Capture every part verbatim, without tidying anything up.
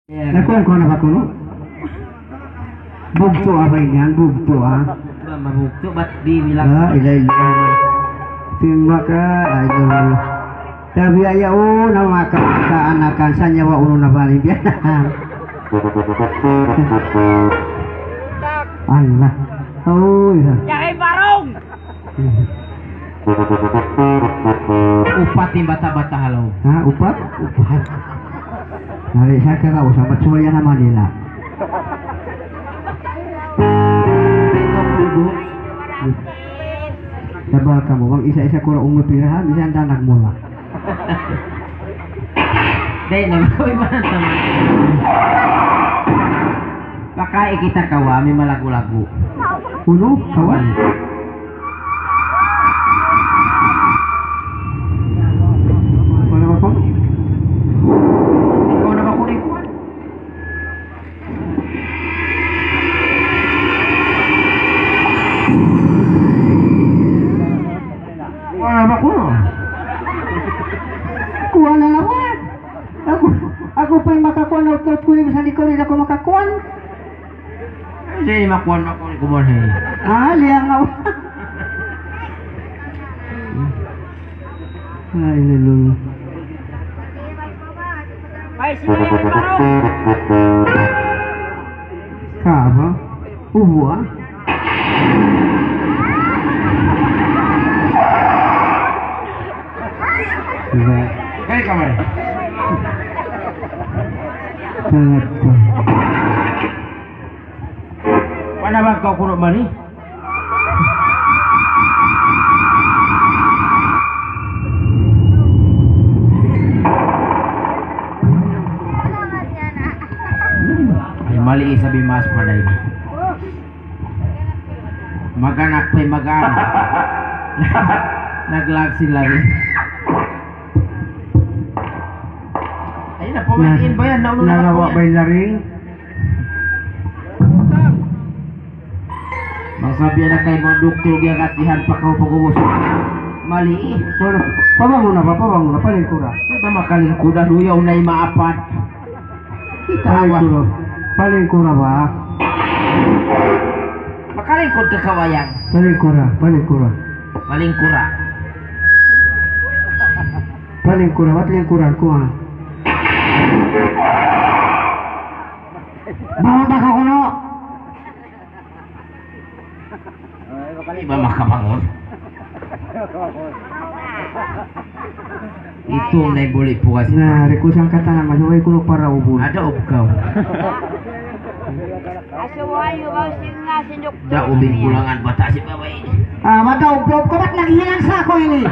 Nakuha ko na ba kuno? Bugto' ba yan? Bugto', ha? Ba, mabugto', bat bibilang. La ilaha illallah. Timba ka, ay, Allah. Tabi aya, oh, na maka-, kaanakan sa nyawa, uno na balik yan. Allah. Oh, iya. Yari barong! Upat in bata'-bata' ha lawm. Ha? Upat? Upat. Nari sa ka, usabat suwaya na Manila. Sabal kamu, bang isa-isa ku ra umur pirahan, bisan da nagmula. Di' na, makawi ba na naman? Pakain kita kawa, amu in malagu'-lagu'. Unu? Kawa? Mana ba ko? Ikaw na ba ko na ikuan? Wala' ba kuno? Kuha na naman. Aku, aku pa in makakuha na utot ku, di' bisan ikaw, di' aku makakuha. Di' makuha na kuha ni kumain, he. Ah, liang na. Ay, lulu. Ay, sino yan, Marong? Kaba? Ubu, ah. Diba? Kaya ka, Marong. Sangat ko. Mana ba kaw kuno mani? Ay, mali isab in mas pa dayn. Mag-anak pa, mag-anak. Naglag sila rin. Ay, na, pamaliin ba yan? Nauna na nalawa po yan. Ba yung laring? Bang sabihan na kay mga doktor, kaya katihan pa kaw pag-ubos. Mali. Bueno, pabangun na ba? Pabangun na. Palingkura. Di ba makalingkura? Luyaw na yung maapat. Kita awa. Palingkura. Palingkura ba? Makalingkud ka kawayan. Palingkura. Palingkura. Palingkura. Palingkura. Ba't lingkuran ko, ha? Bawal ba ka kuno? Di ba makabangun? Itu na ibuli puas. Na, request ang kata na, masuway ko para ubun. Ada ubkaw. Asuway, ubaw, singa, sinduk. Da ubing kulangan bata si babai. Ah, mata ubkaw, kabat naghinang sa ako ini.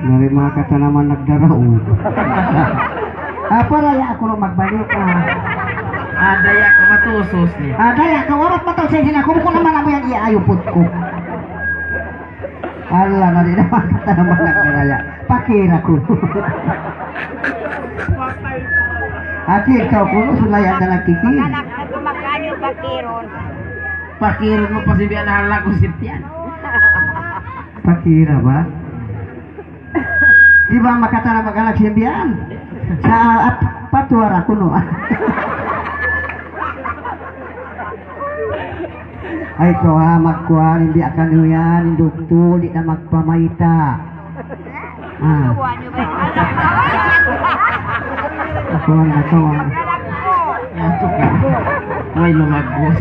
Dari manga katanaman nagdaraug. Apa raya aku lu magbalik, ah. Ada ya, matusus ni. Ada ya, kawarat matusus ni. Aku bukan nama-nama yang iya ayuput ku. Allah, mari na manga katanaman nagdaraya. Pakir aku. Pakir kaw kunu', sulay ada nagkikir. Anak na tumakani, pakirun. Pakirun mu pa si biyan na lagu sitiyan. Pakira ba? Di ba makatana mag-anak si biyan? Sa ap-, patuwara kunu'. Ay, kaw ha, magkuhan, di' kaniyu yan, in doktor, di' na magpamayta'. Ah. Magkuhan na kaw, ha. Yan, tuka. Way lumagos.